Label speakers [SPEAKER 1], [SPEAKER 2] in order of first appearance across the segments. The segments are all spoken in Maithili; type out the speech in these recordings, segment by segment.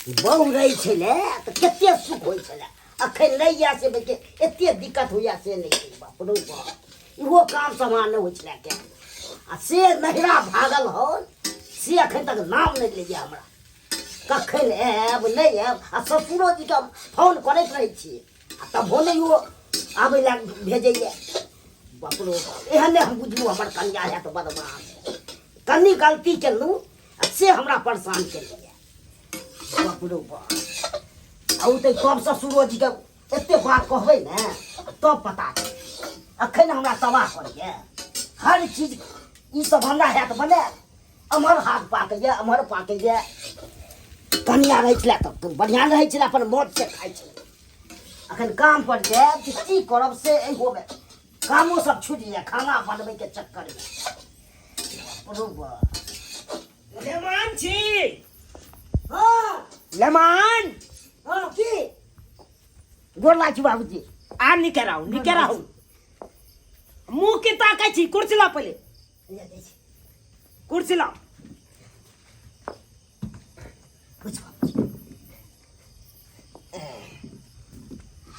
[SPEAKER 1] बहु रहै छलै तऽ कते सुख होइ छलै अखन नहि यऽ से बेटे एते दिक्कत होइया से नहि छै बाप रौ बाप इहो काम समान नहि होइ छलै के आ से नहिरा भागल हन से अखन तक नाम नहि लैया हमरा कखन आयब नहि आयब आ ससुरो जीके हम फोन करैत रहै छियै आ तबो नहि ओ आबै लए भेजैया बाप रौ बाप एहन नहि हम बुझलहुँ हमर कनिया है तऽ बदमाश कनि गलती केलहुँ आ से हमरा परेशान केलकै बाप रौ बाप आ ओ तऽ कब ससुरो जीके एते बात कहबै ने तब पता छै अखन हमरा तबाह करैए हर चीज ई सब हमरा हैत बनायल एम्हर हाथ पाकैए एम्हर पाकैए कनिया रहै छलै तऽ बढ़िआँ रहै छलै अपन मौजसँ खाइ छलै अखन काम पर जायब कि की करब से एहोमे कामो सब छुटि जाय खाना बनबैके चक्करमे बाप रौ बाप
[SPEAKER 2] लेमान छी
[SPEAKER 1] हाँ
[SPEAKER 2] लेमान
[SPEAKER 1] हाँ की गोर लागै छी बाबूजी
[SPEAKER 2] आ निके रहू निके रहू मुंह के ताकै छी कुर्सी ला पहिले
[SPEAKER 1] ले दै छी
[SPEAKER 2] कुर्सी ला
[SPEAKER 1] कुछ बाबूजी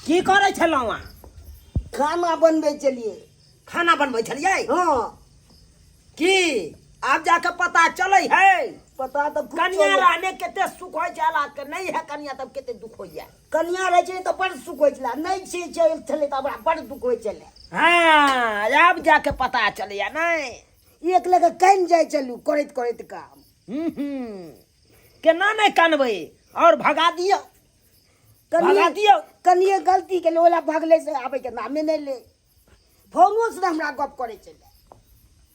[SPEAKER 2] की करै छलहुँ अहाँ
[SPEAKER 1] खाना बनबै छलियै
[SPEAKER 2] खाना बनबै छलियै
[SPEAKER 1] हाँ
[SPEAKER 2] की आब जाके पता चलै है
[SPEAKER 1] पता तऽ खूब
[SPEAKER 2] कनिया
[SPEAKER 1] चलै।
[SPEAKER 2] रहने कते सुख होइ छै के नहीं है कनिया तब कते दुख होइया
[SPEAKER 1] कनिया रहै छलै तऽ बड़ सुख होइ छलै नहि छै चल छलै तऽ हमरा बड़ दुख होइ छलै
[SPEAKER 2] हाँ आब जाके पता चलैया नहीं
[SPEAKER 1] एक लगे कानि जाइ छलहुँ करैत करैत काम
[SPEAKER 2] हम्म, केना नहि कानबै और भगा दियौ भगा दियौ
[SPEAKER 1] कनिए गलती केलै ओला भगलै से आबैके नामे नहि ले फोनो से हमरा गप करै छलै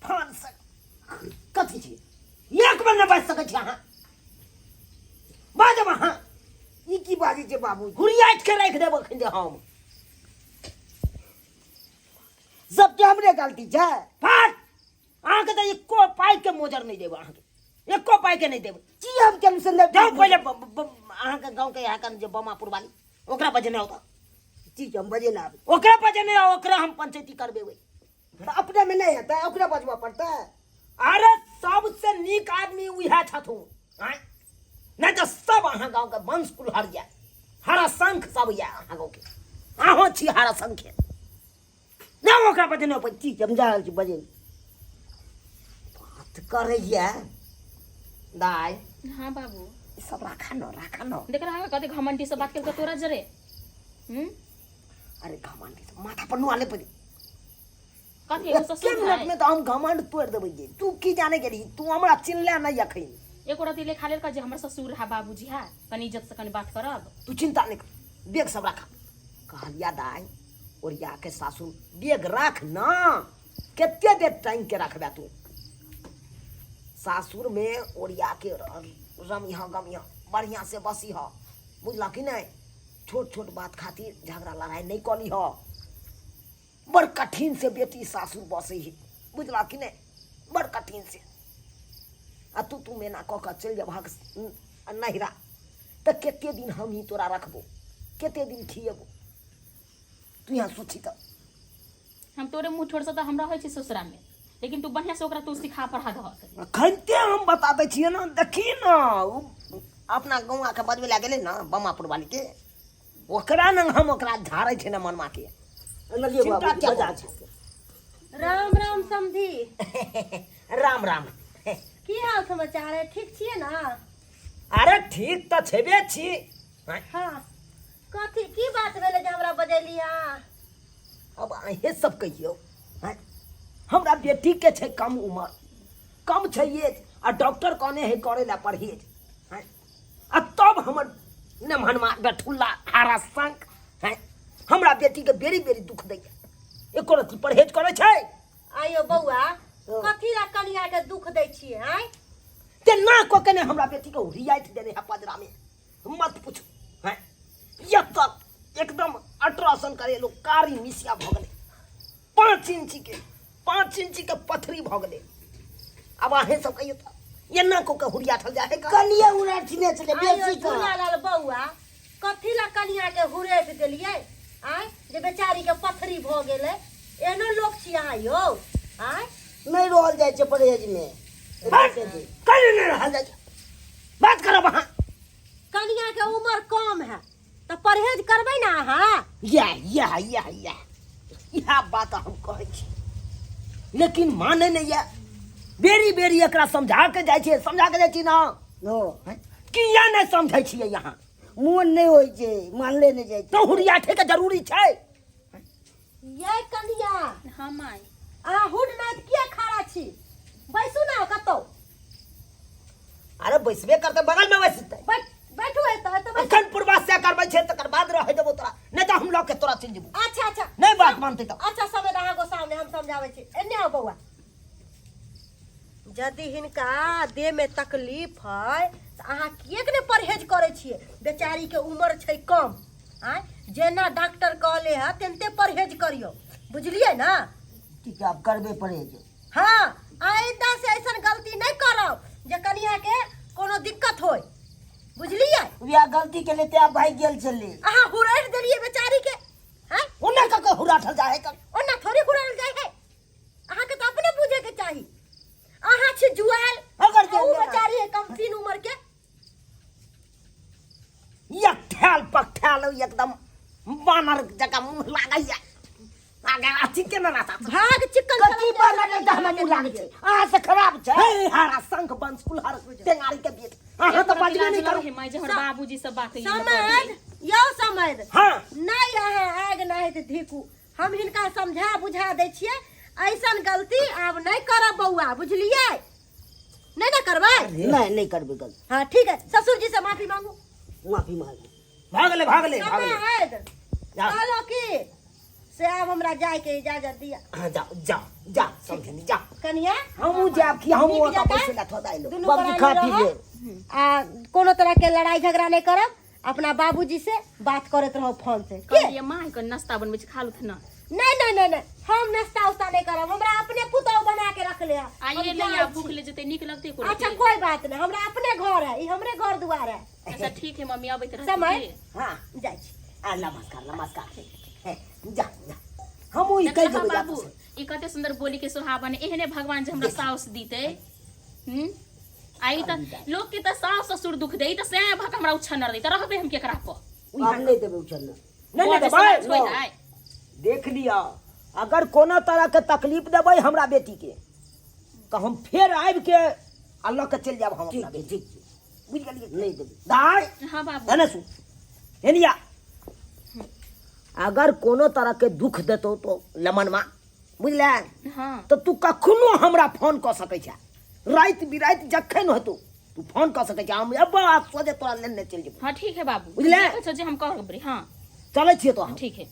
[SPEAKER 2] फोन से कथी छी एक बेर नहि बाजि सकै छी अहाँ बाजब अहाँ
[SPEAKER 1] ई की बाजै छै बाबू
[SPEAKER 2] हुरियाटि के राखि देब अखन जे हम
[SPEAKER 1] सबके हमरे गलती छै
[SPEAKER 2] फाट अहाँके तऽ एको पाइके मोजर नहि देब अहाँके एको पाइके नहि देब
[SPEAKER 1] की हम केलहुँ से नहि
[SPEAKER 2] जाउ पहिले अहाँके गाँवके यहाँ कन जे बमापुर वाली ओकरा बजेने आउ तऽ
[SPEAKER 1] ठीक हम बजेने आबै
[SPEAKER 2] ओकरा बजेने आउ ओकरा हम पंचायती करबेबै
[SPEAKER 1] तऽ अपनेमे नहि हेतै ओकरे बजबऽ पड़तै
[SPEAKER 2] अरे सबसे नीक आदमी उएह छथुन आँय नहि तऽ सब अहाँ गाँवके वंश कुलहर यऽ हरा शंख सब यऽ अहाँ गाँवके अहूँ छी हरा शंखे नहि ओकरा बजेने आउ
[SPEAKER 1] ठीक छै हम जा रहल छी बजेने बात करैया
[SPEAKER 2] दाइ
[SPEAKER 3] हाँ बाबू
[SPEAKER 2] ई सब राखा न राखा न
[SPEAKER 3] देख रहा है कते घमंडी से बात केलको तोरा जरे हम्म
[SPEAKER 2] अरे घमंड से माथा पर नुआ ले पड़ी
[SPEAKER 3] कथी एगो
[SPEAKER 2] एके
[SPEAKER 3] ससुर
[SPEAKER 2] मिनट
[SPEAKER 3] है
[SPEAKER 2] में तो हम घमंड तोड़ देबै जे तू की जाने गेली तू हमरा चिन्हले नहीं अखन
[SPEAKER 3] एको रति लेखा लेल जे हमर ससुर है बाबूजी है कनी इज्जत से कनी बात करब
[SPEAKER 2] तू चिंता नहीं कर बेग सब राखा कहलिया दाई ओरिया के सासु बेग राख ना कते देर टांग के रखबे तू सासुर में ओरिया के रमिह गमिह बढ़िया से बसिह बुझला कि नहीं छोट छोट बात खातिर झगड़ा लड़ाई नहीं कली ह बड़ कठिन से बेटी सासुर बसे ही बुझला कि नहीं बड़ कठिन से आ तू तू मेना कऽ कऽ चलि जेबहक नहिरा तऽ कते दिन हम ही तोरा रखबो कते दिन खिएबो तू यहाँ सोची तऽ
[SPEAKER 3] हम तोरे मुँह ठोर से तऽ हमरा होइ छै ससुरा में लेकिन तू बढ़िया से ओकरा तू सिखा पढ़ा दह
[SPEAKER 2] अखनते हम बता दै छियै ने देखी ने ओ अपना गौआके बजबै लए गेलै ने बमापुर वाली के ओकरा ने हम ओकरा झाड़ै छै ने मनमा के
[SPEAKER 1] अनलियै
[SPEAKER 2] चिंता
[SPEAKER 1] बाबू
[SPEAKER 2] क्या
[SPEAKER 1] बजा
[SPEAKER 2] करै
[SPEAKER 1] छै
[SPEAKER 4] राम राम समधी
[SPEAKER 2] राम राम
[SPEAKER 4] की हाल समाचार है ठीक छियै ने
[SPEAKER 2] अरे ठीक तऽ छेबे छी
[SPEAKER 4] हाँ कथी की बात भेलै जे हमरा बजेली अहाँ
[SPEAKER 2] अब अहें सब कहियौ आँय? हमरा बेटी के छै कम उम्र कम छै एज आ डॉक्टर कहने है करे ला परहेज आँय? आ तब हमर नमहनमा गठुल्ला हारा शंख आँय? हमरा बेटी के बेरी बेरी दुख दैया एको रत्ती परहेज करै छै
[SPEAKER 4] आइयो बौआ कथी ला कनिया के दुख दै छियै आँय
[SPEAKER 2] ते ना कऽ के ने हमरा बेटी के हुरियाइत देने है पजरा में मत पूछू हैं ये तक एकदम अल्ट्रासाउंड करे लोग कारी मिसिया भऽ गेलै 5 इंची के 5 इंची के पथरी भऽ गेलै आब अहें सब कहियौ तऽ एना कऽ के हुरिया ठल जाइ है का?
[SPEAKER 1] कनिए उड़ैठने छलै
[SPEAKER 4] आइयो
[SPEAKER 1] बेसी कऽ
[SPEAKER 4] झूलालाल बौआ कथी ला कनिया के हुरेट देलियै आँय जे बेचारी के पथरी भऽ गेलै एहनो लोक छी अहाँ यौ आँय
[SPEAKER 1] नहि रहल जाइ छै परहेजमे
[SPEAKER 2] हट, कहीं नहि रहल जाइ छै बात करब अहाँ
[SPEAKER 4] कनिया परहेज करबै ने अहाँ।
[SPEAKER 2] इएह इएह इएह इएह इएह बात हम कहै छी, लेकिन मानै नहि यऽ। बेरी बेरी एकरा समझा के जाइ छियै, समझा के जाइ छी ने।
[SPEAKER 1] ओ
[SPEAKER 2] किया नहि समझै छियै अहाँ?
[SPEAKER 1] मोन नहि होइ छै, मानले नहि जाइ छै।
[SPEAKER 2] तो हुरियाठे के जरूरी छै।
[SPEAKER 4] ये कनिया।
[SPEAKER 3] हाँ माय।
[SPEAKER 4] अहाँ हुड नाइत किया खड़ा छी? बैसू ना कतौ।
[SPEAKER 2] अरे बैसबे करतै, बगल में बैसतै।
[SPEAKER 4] बैठ, बैठू एतऽ, एतऽ बैसू।
[SPEAKER 2] अखन पूर्वा से करबै छै तकर बाद रहै देबो तोरा, नहि तऽ हम लऽ के तोरा चलि जेबो।
[SPEAKER 4] अच्छा अच्छा।
[SPEAKER 2] नहि बात मानतै तऽ।
[SPEAKER 4] अच्छा समय अहाँ गोसाओ नहि, हम समझाबै छी। एने आउ बौआ। यदि हिनका देहमे तकलीफ है तऽ अहाँ किएक नहि परहेज करै छियै? बेचारीके उम्र छै कम। आँय, जेना डॉक्टर कहले है तेनते परहेज करियौ, बुझलियै ने?
[SPEAKER 1] ठीक है, आब करबे परहेज।
[SPEAKER 4] हाँ, आइंदा से ऐसन गलती नहीं करब जे कनिया के कोनो दिक्कत होय, बुझलियै?
[SPEAKER 1] वएह गलती के लेते आब भागि गेल छलै।
[SPEAKER 4] अहाँ हुरैठ देलियै बेचारी के। हैं?
[SPEAKER 2] ओना कऽ के हुराठल जाइ है?
[SPEAKER 4] ओना थोड़े हुरैल जाइ है, अहाँके तऽ अपने बुझे के चाही। अहाँ छी जुआल,
[SPEAKER 2] अगर जे
[SPEAKER 4] आ उ बेचारी है कमसिन उम्र के।
[SPEAKER 2] एक ठेल पकठेल एकदम बानर जकाँ मुँह लागैया आगे अथी केना रहता।
[SPEAKER 4] भाग चिकन।
[SPEAKER 1] कथी बानर नहि तऽ हमरा मुँह लागै छै? अहाँ से खराब छै।
[SPEAKER 2] हे हरा शंख बंश कुलहर टेंगारी के बेट, अहाँ तऽ बजबे नहि करू।
[SPEAKER 3] हे माय, जे हमर बाबूजी सब बात
[SPEAKER 4] समझ यौ, समझ।
[SPEAKER 2] हाँ।
[SPEAKER 4] नहीं, अहाँ आग नहीं तऽ धीकू। हम हिनका समझा बुझा दै छियै, ऐसन गलती आब नहीं करब बौआ, बुझलियै? नहीं ना करबै?
[SPEAKER 1] नहीं, नहीं करबै गलती।
[SPEAKER 4] हाँ ठीक है, ससुर जी से माफी मांगू।
[SPEAKER 1] माफी मांगू।
[SPEAKER 2] भागले भागले भागले।
[SPEAKER 4] समझ।
[SPEAKER 2] जाओ।
[SPEAKER 4] कहलो कि से आब हमरा जाय के इजाजत दिया।
[SPEAKER 2] हाँ, जाओ जाओ जा, समझनी जा।
[SPEAKER 4] कनिया,
[SPEAKER 2] हमहूँ जायब कि हमहूँ
[SPEAKER 4] नीक
[SPEAKER 2] ओतऽ
[SPEAKER 4] जकाँ
[SPEAKER 2] बैसै लए थोड़ा अयलहुँ।
[SPEAKER 4] दुनू
[SPEAKER 1] बाबूजी
[SPEAKER 4] प्राणी
[SPEAKER 1] खा पी
[SPEAKER 4] रहब
[SPEAKER 1] ले।
[SPEAKER 4] आ कोनो तरह के लड़ाई झगड़ा नहीं करब, अपना बाबूजी से बात करैत रहब फोन से के।
[SPEAKER 3] कहलियै माय के नाश्ता बनबै छै, खा लूथ ना।
[SPEAKER 4] नहीं नहीं नहीं नहीं, हम नाश्ता उस्ता नहीं करब, हमरा अपने पुतहु बना के रख ले।
[SPEAKER 3] आइए ले आ, भूख ले जेतै, नीक लगतै कोनो?
[SPEAKER 4] अच्छा कोई बात नहीं, हमरा अपने घर है, ई हमरे घर दुआर है।
[SPEAKER 3] अच्छा ठीक है मम्मी, अबैत रहत।
[SPEAKER 4] समय।
[SPEAKER 2] हाँ।
[SPEAKER 4] जाइ छी।
[SPEAKER 2] आ नमस्कार नमस्कार। हे, जा जा, हमहूँ ई कहि
[SPEAKER 3] देखलह
[SPEAKER 2] देबै
[SPEAKER 3] बाबू, ई कते सुंदर बोली के सुहावन, एहने भगवान जे हमरा साउस दीते। हम्म आई त लोग के त सास ससुर दुख दे, ई त सैं भक हमरा उछन्नर दे, त रहबे हम केकरा पर?
[SPEAKER 1] आब नहि देबै उछलना।
[SPEAKER 2] नहि नहि
[SPEAKER 3] बड़
[SPEAKER 2] देबै।
[SPEAKER 3] समाज होइत आइ।
[SPEAKER 2] देख लिअ, अगर कोनो तरहके तकलीफ देबै हमरा बेटीके तऽ हम फेर आबिके आ लऽ के चलि जायब हम
[SPEAKER 1] ठीक
[SPEAKER 2] अपना
[SPEAKER 1] छै।
[SPEAKER 2] बेटी।
[SPEAKER 1] ठीक छै।
[SPEAKER 2] बुझि गेलियै?
[SPEAKER 1] नहि देबै।
[SPEAKER 2] दाइ।
[SPEAKER 3] हाँ बाबू।
[SPEAKER 2] एने सुन, एनिया, अगर कोनो तरहके दुख देतौ तो लमनमा, बुझले?
[SPEAKER 3] हाँ।
[SPEAKER 2] तऽ तू कखनो हमरा फोन कऽ सकै छै, राति बिराति जखन हेतौ तू फोन कऽ सकै छै, हम एबो आ सोझे तोरा लेने चलि जेबौ।
[SPEAKER 3] हाँ ठीक है बाबू।
[SPEAKER 2] बुझले?
[SPEAKER 3] देखै छौ जे हम कहब रे। हाँ।
[SPEAKER 2] चलै छियै तो हम।
[SPEAKER 3] ठीक है।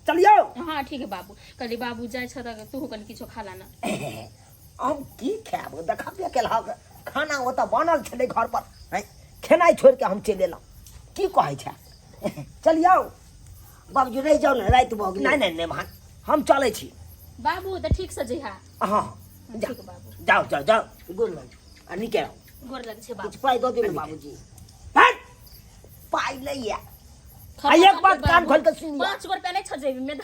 [SPEAKER 2] चलियौ।
[SPEAKER 3] हाँ ठीक है बाबू। कहली बाबू जाइ छ तऽ तू कनि किछो खा लाना।
[SPEAKER 2] हम की खायब? देखबे केलहक, खाना ओतऽ बनल छलै घर पर। हैं, खेनाइ छोड़ि के हम चलि एलहुँ। की कहै छै, चलियौ।
[SPEAKER 1] बाबूजी रहि जाउ ने, राति भऽ गेलै।
[SPEAKER 2] नहि नहि नहि भान, हम चलै छी।
[SPEAKER 3] बाबू तऽ ठीक से जइहा।
[SPEAKER 2] हँ जा।
[SPEAKER 3] ठीक बाबू।
[SPEAKER 2] जाउ जाउ जाउ।
[SPEAKER 1] गोर लग।
[SPEAKER 2] आ नीके रहू।
[SPEAKER 3] गोर लग छै बाबू।
[SPEAKER 1] किछु पाइ दऽ दियौ ने बाबूजी।
[SPEAKER 2] हट, पाइ नहि यऽ। आ एक बात कान खोल के सुन लिअ।
[SPEAKER 3] 5 गो रुपया नहि छौ जेबी में?